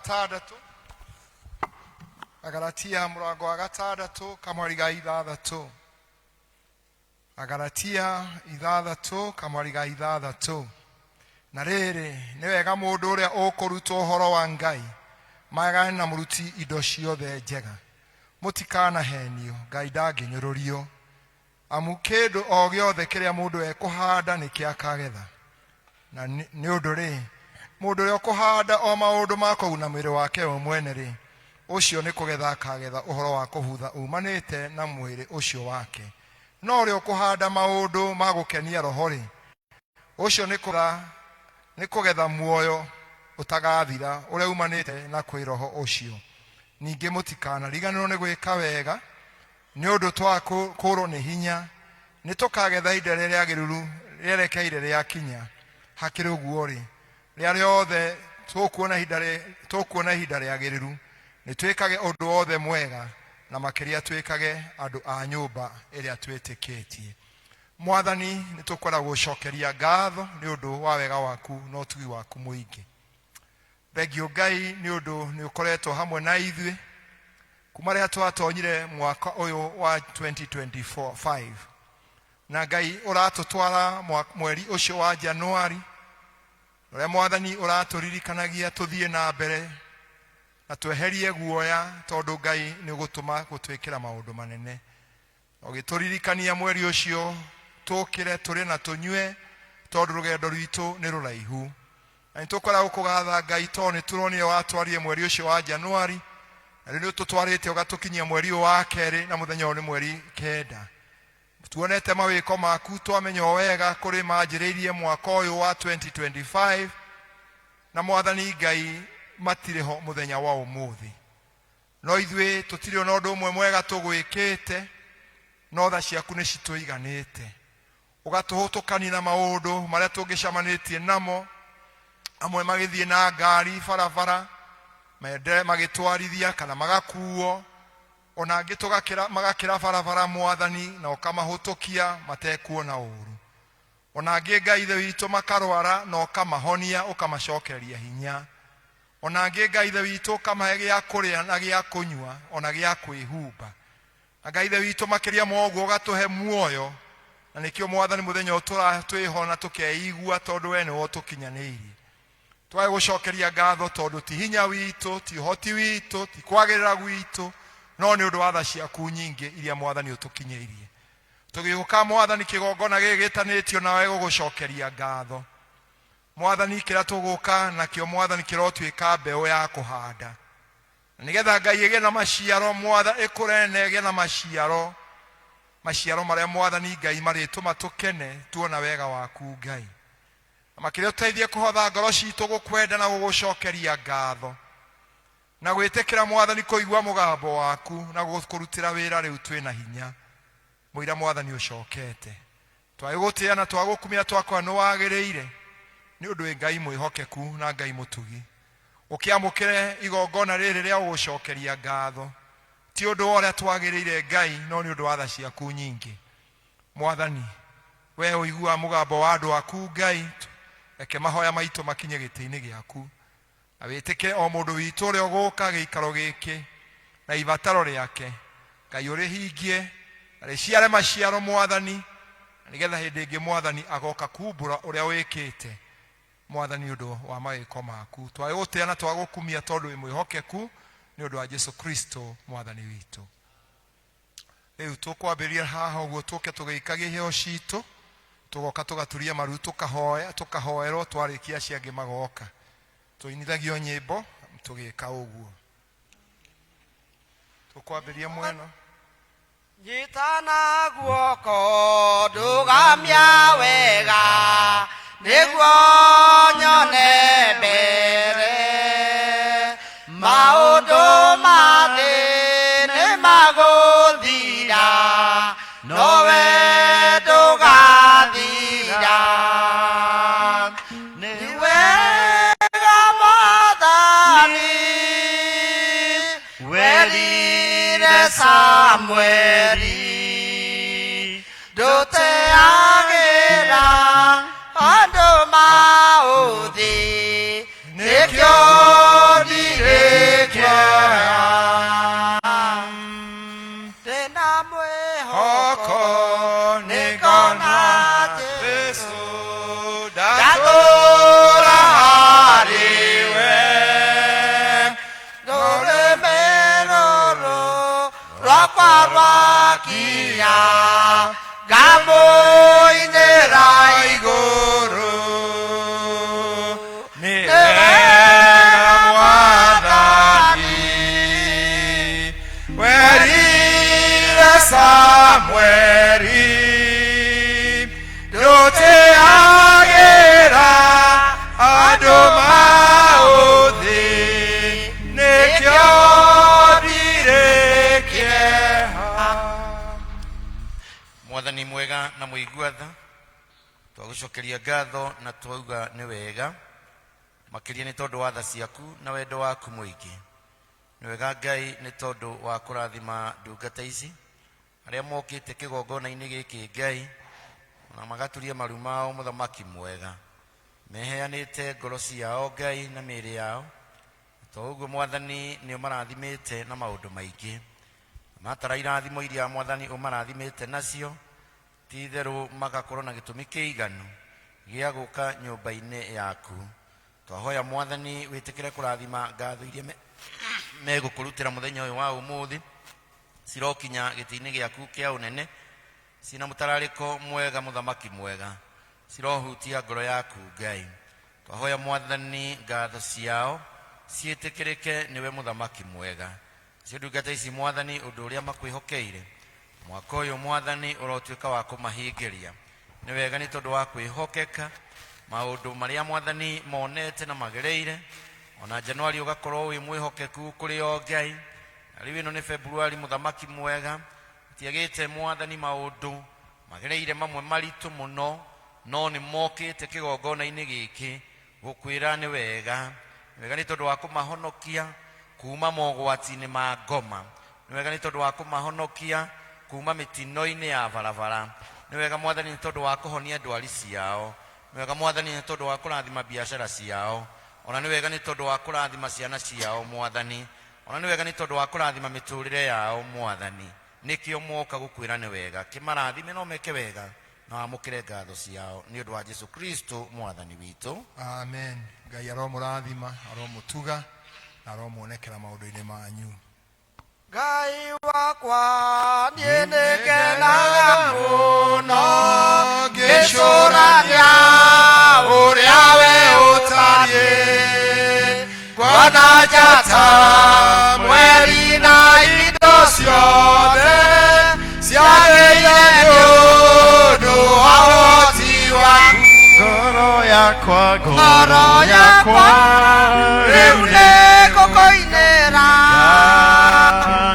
Gatandatũ, Agalatia mũrango wa gatandatũ kamwari ga ithathatũ. Agalatia ithathatũ kamwari ga ithathatũ. Na rĩrĩ, nĩ wega mũndũ ũrĩa ũkũrutwo ũhoro wa Ngai magane na mũruti indo ciothe njega. Mũtikanahenio, Ngai ndangĩnyũrũrio. Amu kĩndũ o gĩothe kĩrĩa mũndũ ekũhanda nĩkĩo akagetha. Na nĩ ũndũ-rĩ, mũndũ ũrĩa ũkũhanda o maũndũ ma kũguna mwĩrĩ wake we mwene-rĩ, ũcio nĩ kũgetha akagetha ũhoro wa kũbutha uumanĩte na mwĩrĩ ũcio wake. No ũrĩa ũkũhanda maũndũ ma gũkenia Roho-rĩ, ũcio nĩ kũgetha muoyo ũtagathira ũrĩa uumanĩte na kwĩ Roho ũcio. Ningĩ mũtikanariganĩrũo nĩ gwĩka wega, Nĩ ũndũ twakũũrwo nĩ hinya, nĩ tũkagetha ihinda rĩrĩa rĩagĩrĩru rĩerekeire rĩakinya. Hakĩrĩ ũguo-rĩ, rĩrĩa rĩothe tũkuona ihinda rĩagĩrĩru, nĩ twĩkage ũndũ wothe mwega, na makĩria twĩkage andũ a nyũmba ĩrĩa twĩtĩkĩtie. Mwathani, nĩ tũkwenda gũgũcokeria ngatho nĩ ũndũ wa wega waku na ũtugi waku mũingĩ. Thengiũ Ngai nĩ ũndũ nĩ ũkoretwo hamwe na ithuĩ kuma rĩrĩa twatonyire mwaka ũyũ wa 2025 na Ngai ũratũtwara mweri ũcio wa Januari ũrĩa Mwathani ũratũririkanagia tũthiĩ na mbere na tweherie guoya tondũ Ngai nĩ ũgũtũma gũtwĩkĩra maũndũ manene. Ũgĩtũririkania mweri ũcio tũkĩre tũrĩe na tũnyue tondũ rũgendo rwitũ nĩ rũraihu. Na nĩ tũkwenda gũkũgatha Ngai tondũ nĩ tũronire watwarire mweri ũcio wa Januari na rĩu nĩ ũtũtwarĩte ũgatũkinyia mweri ũyũ wa kerĩ na mũthenya ũyũ nĩ mweri kenda. Tuonete mawĩko maku twamenya o wega kũrĩ manjĩrĩirie mwaka ũyũ wa 2025 na Mwathani Ngai matirĩ ho mũthenya wa ũmũthĩ. No ithuĩ tũtirĩ ona ũndũ ũmwe mwega tũgwĩkĩte, no tha ciaku nĩ citũiganĩte. Ũgatũhũtũkania na maũndũ marĩa tũngĩcamanĩtie namo, amwe magĩthiĩ na ngari barabara, mende magĩtwarithia kana magakuo, ona angĩ tũgakĩra, magakĩra barabara Mwathani na ũkamahũtũkia matekuona ũru. Ona angĩ Ngai Ithe witũ makarwara na ũkamahonia ũkamacokereria hinya. O na angĩ Ngai Ithe witũ ũkamahe gĩa kũrĩa na gĩa kũnyua o na gĩa kwĩhumba. Na Ngai Ithe witũ makĩria ma ũguo ũgatũhe muoyo, na nĩkĩo Mwathani mũthenya ũyũ twĩho na tũkeigua tondũ we nĩwe ũtũkinyanĩirie. Twagĩgũcokeria ngatho tondũ ti hinya witũ, ti ũhoti witũ, ti kwagĩrĩra gwitũ, no nĩ ũndũ wa tha ciaku nyingĩ iria Mwathani ũtũkinyĩirie. Tũgĩũka Mwathani kĩgongona gĩkĩ gĩtanĩtio nawe gũgũcokeria ngatho. Mwathani, kĩrĩa tũgũka nakĩo, Mwathani, kĩrotuĩka mbeũ ya kũhanda, na nĩgetha Ngai ĩgĩe na maciaro, Mwathani, ĩkũre na ĩgĩe na maciaro, maciaro marĩa Mwathani Ngai marĩtũma tũkene tuona wega waku Ngai. Na makĩria ũtũteithie kũhotha ngoro citũ gũkwenda na gũgũcokeria ngatho, na gwĩtĩkĩra Mwathani kũigua mũgambo waku na gũkũrutĩra wĩra rĩu twĩna hinya. Mũira Mwathani ũcokete. Twagĩgũtĩĩa na twagũkumia twakora nĩ wagĩrĩire, nĩ ũndũ wĩ Ngai mwĩhokeku na Ngai mũtugi. Ũkĩamũkĩre igongona rĩrĩ rĩa gũgũcokeria ngatho, ti ũndũ wa ũrĩa twagĩrĩire Ngai, no nĩ ũndũ wa tha ciaku nyingĩ. Mwathani, wee ũiguaga mũgambo wa andũ aku Ngai, reke mahoya maitũ makinye gĩtĩ-inĩ gĩaku. Na wĩtĩkĩre o mũndũ witũ ũrĩa ũgũka gĩikaro gĩkĩ na ibataro rĩake, Ngai ũrĩhingie na rĩciare maciaro Mwathani, na nĩgetha hĩndĩ ĩngĩ Mwathani agoka kumbũra ũrĩa wĩkĩte Mwathani ũndũ wa mawĩko maku. Twagũtĩa na twagũkumia tondũ wĩ mwĩhokeku nĩ ũndũ wa Jesu Kristo Mwathani witũ. Rĩu tũkwambĩrĩria haha ũguo tũke tũgĩikagia iheo citũ, tũgoka tũgaturia maru tũkahoya, tũkahoerwo twarĩkia acio angĩ magoka. Tũinithagio nyĩmbo tũgĩka ũguo. Tũkwambĩrĩria mwena. Nyitana guoko ndũgamia wega nĩguo nyone mbere maũndũ ma thĩ nĩ magũthira nowe ndũgathira nĩ wega Mwathani werire Samueli ndũteagĩra andũ maũthĩ nĩkĩo ndirĩ. kĩeha. Ndĩna mwĩhoko Hoko nĩngona nĩngona Jesũ. Jesũ ndatũra harĩ we. Rũrĩmĩ rũrũ rwakwa rwakinya ngamũinĩra Igũrũ nĩ Nĩ wega wega Mwathani werire Samueli ndũtĩagĩra andũ maũthĩ nĩkĩo ndirĩ kĩeha. Mwathani mwega na mũigua tha, twagũcokeria ngatho na twauga nĩ wega makĩria nĩ tondũ wa tha ciaku na wendo waku mũingĩ. Nĩ wega Ngai nĩ tondũ wa kũrathima ndungata ici arĩa mokĩte kĩgongona-inĩ gĩkĩ Ngai, na magaturia maru mao mũthamaki mwega, meheanĩte ngoro ciao Ngai na mĩĩrĩ yao. To ũguo Mwathani nĩ ũmarathimĩte na maũndũ maingĩ, matara irathimo iria Mwathani ũmarathimĩte nacio, ti itherũ magakorwo na gĩtũmi kĩiganu gĩa gũka nyũmba-inĩ yaku. Twahoya Mwathani wĩtĩkĩre kũrathima ngatho iria megũkũrutĩra mũthenya ũyũ wa ũmũthĩ, cirokinya gĩtĩ-inĩ gĩaku kĩa ũnene cina mũtararĩko mwega mũthamaki mwega, cirohutia ngoro yaku Ngai. Twahoya Mwathani ngatho ciao ciĩtĩkĩrĩke nĩwe mũthamaki mwega. Cio ndungata ici Mwathani ũndũ ũrĩa makwĩhokeire mwaka ũyũ Mwathani ũrotuĩka wa kũmahingĩria. Nĩ wega nĩ tondũ wa kwĩhokeka maũndũ marĩa Mwathani monete na magereire, ona Januari ũgakorwo wĩ mwĩhokeku kũrĩ o Ngai. Na rĩu ĩno nĩ Februari mũthamaki mwega, tiagĩte Mwathani maũndũ magereire mamwe maritũ mũno, no nĩ mokĩte kĩgongona-inĩ gĩkĩ gũkwĩra nĩ wega. Nĩ wega nĩ tondũ wa kũmahonokia kuma mogwati-inĩ ma ngoma, nĩ wega nĩ tondũ wa kũmahonokia kuma mĩtino-inĩ ya barabara, nĩ wega Mwathani nĩ tondũ wa kũhonia ndwari ciao, nĩ wega Mwathani nĩ tondũ wa kũrathima biacara ciao, ona nĩ wega nĩ tondũ wa kũrathima ciana ciao Mwathani, ona nĩ wega nĩ tondũ wa kũrathima mĩtũrĩre yao Mwathani. Nĩkĩo moka gũkwĩra nĩ wega, kĩmarathime no meke wega na wamũkĩre ngatho ciao nĩ ũndũ wa Jesu Kristo Mwathani witũ. Amen. Ngai aromũrathima, aromũtuga na aromuonekera maũndũ-inĩ manyu. Ngai wakwa niĩ nĩngenaga mũno ngĩcũrania ũrĩa we ũtariĩ, ngona njata mweri na indo ciothe ciagĩire nĩ ũndũ wa ũhoti waku. Ngoro yakwa, Ngoro yakwa rĩu nĩ ngũkũinĩra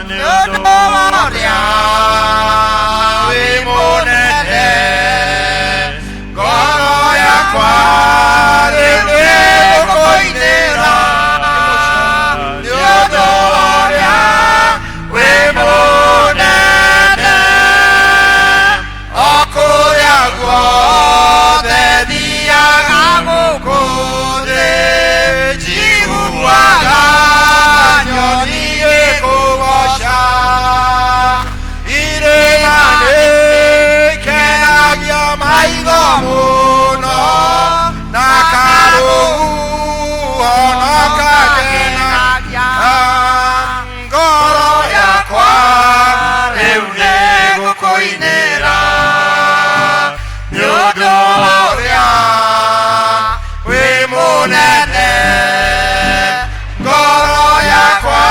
nĩ ũndũ wa ũrĩa wĩ mũnene. Ngoro yakwa rĩu nĩ ngũkũinĩra nĩ ũndũ wa ũrĩa wĩ mũnene. O kũrĩa guothe thiaga gũkũ thĩ, njiguaga nyoni ĩkũgooca. Irĩma nĩikenagia maitho mũno, na karũhuho no kagenagia. Ngoro yakwa rĩu nĩ ngũkũinĩra nĩ ũndũ wa ũrĩa wĩ mũnene. Ngoro yakwa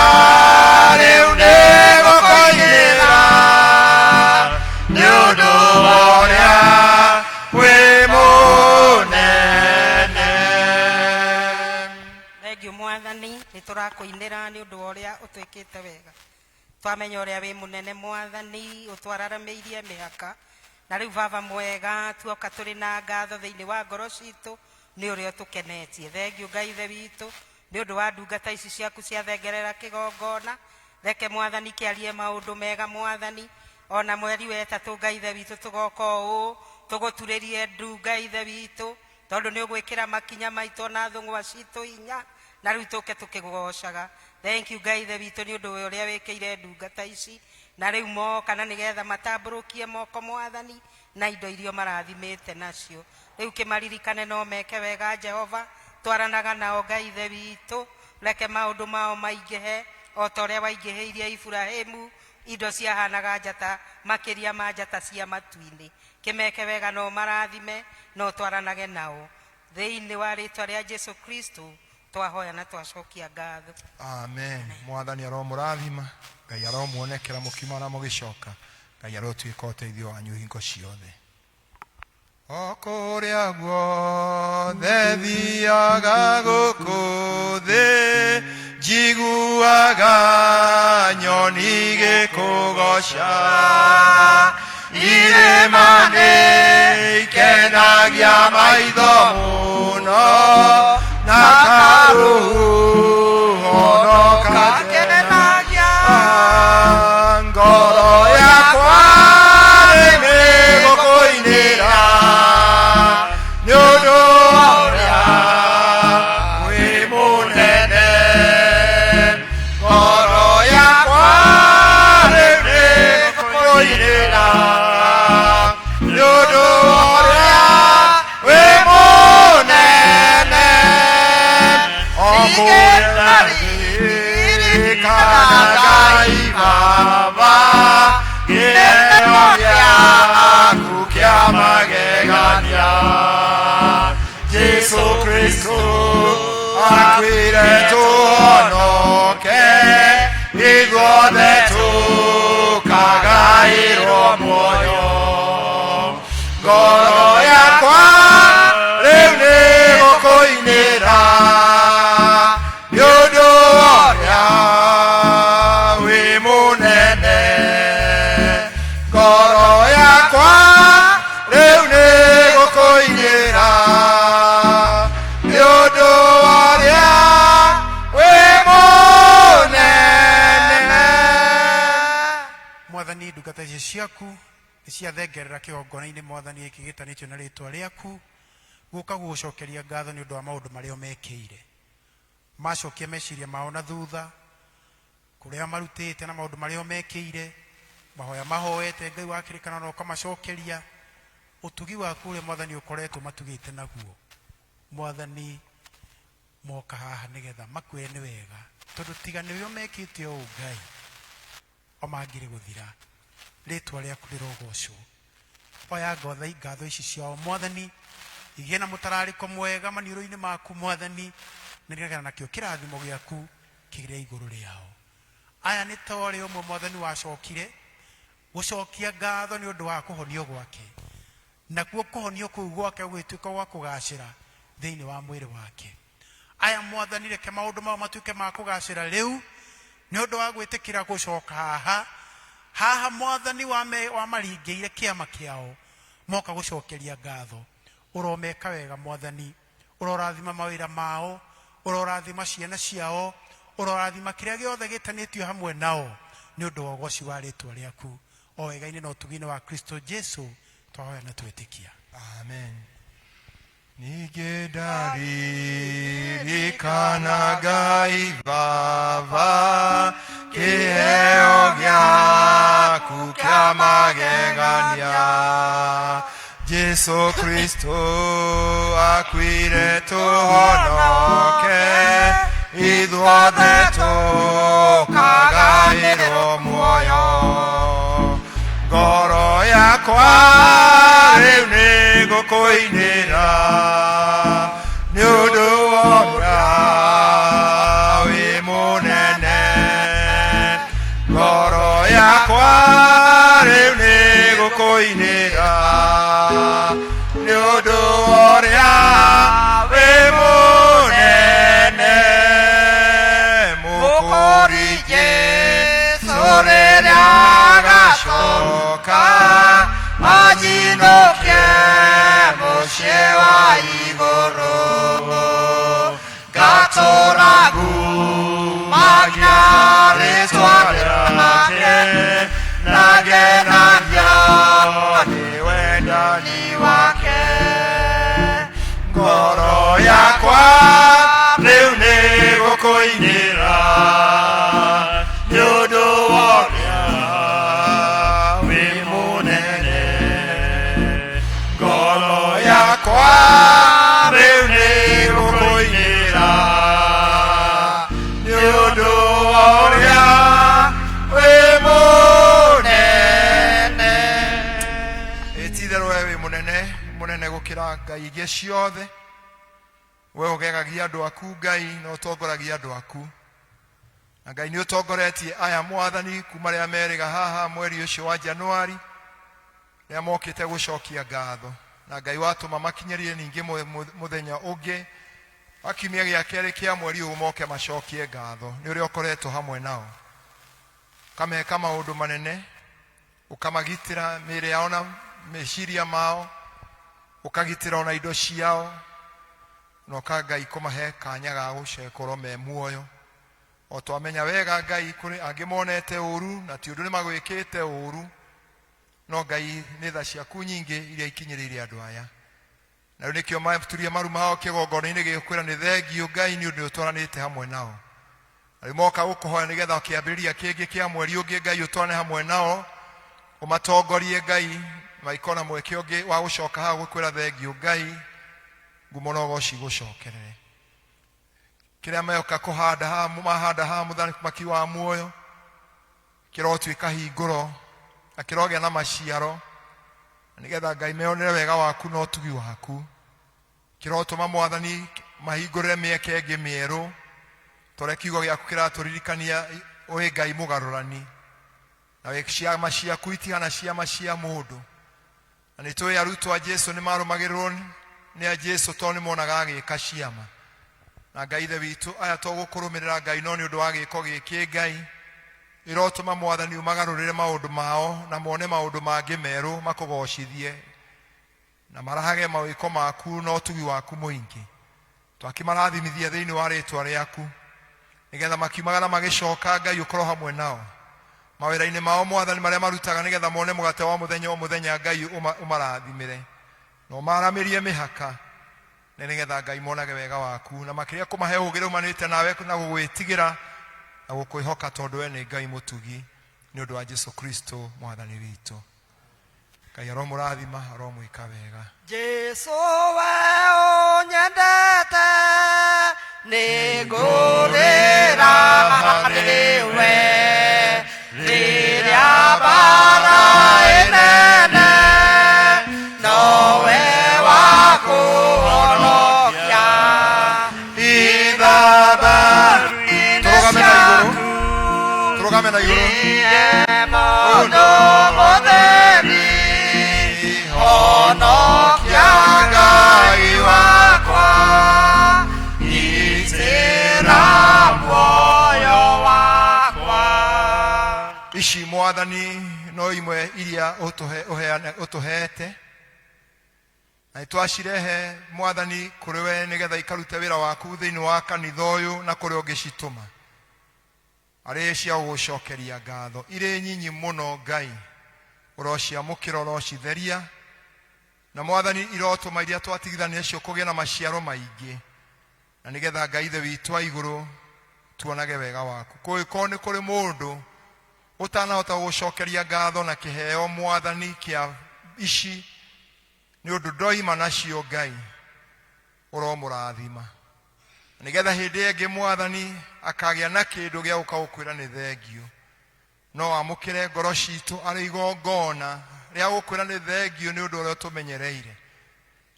rĩu nĩ ngũkũinĩra nĩ ũndũ wa ũrĩa wĩ mũnene. Thengiũ Mwathani, nĩ tũrakũinĩra nĩ ũndũ wa ũrĩa ũtwĩkĩte wega. Twamenya ũrĩa wĩ mũnene Mwathani, ũtwararamĩirie mĩhaka. Na rĩu Baba mwega, tuoka tũrĩ na ngatho thĩinĩ wa ngoro citũ nĩ ũrĩa ũtũkenetie. Thengiũ Ngai Ithe witũ nĩ ũndũ wa ndungata ici ciaku ciathengerera kĩgongona. Reke Mwathani kĩarie maũndũ mega Mwathani, ona mweri wa ĩtatũ Ngai Ithe witũ tũgoka ũũ tũgũturĩrie ndu Ngai Ithe witũ, tondũ nĩ ũgwĩkĩra makinya maitũ na thũng'wa citũ hinya. Na rĩu tũke tũkĩgũgocaga. Thank you Ngai Ithe witũ nĩ ũndũ wa ũrĩa wĩkĩire ndungata ici. Na rĩu moka na nĩgetha matambũrũkie moko Mwathani na indo iria marathimĩte nacio. Rĩu kĩmaririkane no meke wega Jehova, twaranaga nao Ngai Ithe witũ, reke maũndũ mao maingĩhe o ta ũrĩa waingĩhĩirie Iburahimu, indo ciahanaga njata makĩria ma njata cia matu-inĩ. Kĩmeke wega no marathime no twaranage nao. Thĩinĩ wa rĩtwa rĩa Jesu Kristo twahoya na twacokia ngatho. Amen. Mwathani aromũrathima, Ngai aromuonekera mũkiuma na mũgĩcoka, Ngai arotuĩka ũteithio wanyu hingo ciothe. O kũrĩa guothe thiaga gũkũ thĩ, njiguaga nyoni igĩkũgoca. Irĩma nĩ ikenagia maitho mũno, na karũhuho no Kakenagia ngoro yakwa nĩgũkũinĩra nĩ ũndũ wa ũrĩa wĩ mũnene. Ngoro yakwa rĩu nĩgũkũinĩra nĩ ũndũ wa ũrĩa wĩ mũnene. O kũrĩa ririkana Ngai Baba kĩheo gĩaku kĩa magegania. Jesu Kristo akuire tũhonoke, ithuothe tũkagaĩrwo muoyo. Ngoro yakwa rĩu nĩgũkũinĩra nĩ ũndũ wa ũrĩa wĩ mũnene. Ngoro yakwa rĩu nĩgũkũinĩra nĩ ũndũ wa ũrĩa wĩ mũnene. Mwathani, ndungata ici ciaku nĩ ciathengerera kĩgongona-inĩ Mwathani gĩkĩ gĩtanĩtio na rĩtwa rĩaku gũka gũgũcokeria ngatho nĩ ũndũ wa maũndũ marĩa ũmekĩire. Macokia meciria mao na thutha kũrĩa marutĩte na maũndũ marĩa ũmekĩire, mahoya mahoete Ngai wa kĩrĩkanĩro na ũkamacokeria ũtugi waku ũrĩa Mwathani ũkoretwo matugĩte naguo. Mwathani, moka haha nĩgetha makwĩre nĩ wega, tondũ tiga nĩwe ũmekĩte ũũ Ngai, o mangĩrĩ gũthira. Rĩtwa rĩaku rĩrogocwo. Oya ngatho ici ciao Mwathani, igĩe na mũtararĩko mwega maniũrũ-inĩ maku Mwathani, na nĩgetha nakĩo kĩrathimo gĩaku kĩgĩre igũrũ rĩao. Aya nĩ ta ũrĩa ũmwe Mwathani wacokire gũcokia ngatho nĩ ũndũ wa kũhonio gwake, nakuo kũhonio kũu gwake gũgĩtuĩka gwa kũgacĩra thĩinĩ wa mwĩrĩ wake. Aya Mwathani, reke maũndũ mao matuĩke ma kũgacĩra rĩu nĩ ũndũ wa gwĩtĩkĩra gũcoka haha haha Mwathani wamaringĩire kĩama kĩao moka gũcokeria ngatho. Ũromeka wega Mwathani, ũrorathima mawĩra mao, ũrorathima ciana ciao, ũrorathima kĩrĩa gĩothe gĩtanĩtio hamwe nao nĩ ũndũ wa ũgoci wa rĩtwa rĩaku. O wega-inĩ na ũtugi-inĩ wa Kristo Jesu twahoya na twĩtĩkia. Amen. Ningĩ ndaririkana Ngai Baba kĩheo gĩaku kĩa magegania. Jesu Kristo akuire tũhonoke, ithuothe tũkagaĩrwo muoyo. Ngoro yakwa rĩu nĩgũkũinĩra nĩ ũndũ wa ũrĩa wĩ mũnene. Ngoro yakwa rĩu nĩgũkũinĩra nĩ ũndũ wa ũrĩa wĩ mũnene. Mũkũri Jesũ rĩrĩa agacoka anjinũkie mũciĩ wa igũrũ, ngatũũra ngumagia rĩtwa rĩake na ngenagio nĩ wendani wake. Ngoro yakwa rĩu nĩgũkũinĩra Rĩu nĩ gũkũinĩra nĩ ũndũ wa ũrĩa wĩ mũnene. Ĩ ti-itherũ we wĩ mũnene, mũnene gũkĩra ngai ingĩ ciothe. We ũgegagia andũ aku Ngai na ũtongoragia andũ aku. Na Ngai nĩ ũtongoretie aya Mwathani kuma rĩrĩa merĩga haha mweri ũcio wa Januari, rĩrĩa mokĩte gũcokia ngatho. Na Ngai watũma makinyĩrie ningĩ mũthenya ũngĩ wa kiumia gĩa kerĩ kĩa mweri ũyũ moke macokie ngatho nĩ ũrĩa ũkoretwo hamwe nao. Ũkameka maũndũ manene, ũkamagitĩra mĩĩrĩ yao na meciria mao, ũkagitĩra ona indo ciao, na ũka Ngai kũmahe kanya ga gũkorwo me muoyo. O twamenya wega Ngai kũrĩ angĩ monete ũru na ti ũndũ nĩ magwĩkĩte ũru, no Ngai nĩ tha ciaku nyingĩ iria ikinyĩrĩire andũ aya. Na rĩu nĩkĩo maturie maru mao kĩgongona-inĩ gĩkwĩra nĩ thengiũ Ngai nĩ ũndũ ũtwaranĩte hamwe nao. Na rĩu moka gũkũhoya nĩgetha kĩambĩrĩria kĩngĩ kĩa mweri ũngĩ Ngai ũtwarane hamwe nao, ũmatongorie Ngai, maikona mweke ũngĩ wa gũcoka haha gũkwĩra thengiũ Ngai, ngumo na ũgoci gũcokerere. Kĩrĩa meoka kũhanda haha, mahanda haha mũthamaki wa muoyo, kĩrotuĩka hingũro na kĩrogĩa na maciaro, nĩgetha Ngai meyonere wega waku na ũtugi waku. Kĩrotũma Mwathani mahingũrĩre mĩeke ĩngĩ mĩerũ, ta ũrĩa kiugo gĩaku kĩratũririkania wĩ Ngai mũgarũrani, na wĩ ciama ciaku itihana ciama cia mũndũ. Na nĩ tũĩ arutwo a Jesu nĩ marũmagĩrĩrwo nĩ a Jesu tondũ nĩ monaga agĩka ciama. Na Ngai Ithe witũ, aya to gũkũrũmĩrĩra Ngai no nĩ ũndũ wa gĩko gĩkĩ Ngai, ĩrotũma Mwathani ũmagarũrĩre maũndũ mao na mone maũndũ mangĩ merũ makũgocithie na marahage mawĩko maku na ũtugi waku mũingĩ. Twakĩmarathimithia thĩinĩ wa rĩtwa rĩaku, nĩgetha makiumagara magĩcoka Ngai ũkorwo hamwe nao mawĩra-inĩ mao Mwathani marĩa marutaga, nĩgetha mone mũgate wa mũthenya o mũthenya Ngai ũmarathimĩre na ũmaramĩrie mĩhaka, na nĩgetha Ngai monage wega waku na makĩria kũmahe ũũgĩ ũrĩa umanĩte nawe na gũgwĩtigĩra na gũkwĩhoka, tondũ we nĩ Ngai mũtugi, nĩ ũndũ wa Jesu Kristo Mwathani witũ. Ngai aromũrathima, aromwĩka wega. Jesu we ũnyendete, nĩngũrĩra harĩ we rĩrĩa mbara ĩnene, nowe wa kũhonokia ithabaru-inĩ Tũrũgame na igũrũ. ciaku. Tũrũgame na igũrũ. Mũndũ mũtheri, honokia Ngai wakwa, gitĩra muoyo wakwa. Ici Mwathani no imwe iria ũtũhete, na nĩtwacirehe Mwathani kũrĩ we nĩgetha ikarute wĩra waku thĩinĩ wa kanitha ũyũ na kũrĩa ũngĩcitũma, arĩ cia gũgũcokeria ngatho. Irĩ nyinyi mũno Ngai, ũrociamũkĩra, ũrocitheria, na Mwathani irotũma iria twatigithania cio kũgĩa na maciaro maingĩ, na nĩgetha Ngai Ithe witũ wa igũrũ tuonage wega waku. Kũngĩkorwo nĩ kũrĩ mũndũ ũtanahota gũgũcokeria ngatho na kĩheo Mwathani kĩa ici, nĩ ũndũ ndoima nacio Ngai, ũromũrathima, nĩgetha hĩndĩ ĩngĩ Mwathani akagĩa na kĩndũ gĩa gũka gũkwĩra nĩ thengiũ. No amũkĩre ngoro citũ arĩ igongona rĩa gũkwĩra nĩ thengiũ nĩ ũndũ ũrĩa ũtũmenyereire.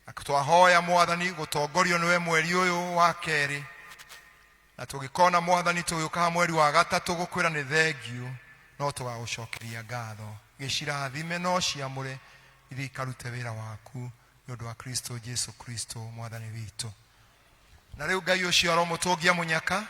Na twahoya Mwathani gũtongorio nĩwe mweri ũyũ wa kerĩ, na tũgĩkona Mwathani tũgĩũka mweri wa gatatũ gũkwĩra nĩ thengiũ, no tũgagũcokeria ngatho. Gĩcirathime no ciamũre ithiĩ ikarute wĩra waku nĩ ũndũ wa Kristo Jesu Kristo Mwathani witũ. Na rĩu Ngai ũcio aromũtũngia mũnyaka.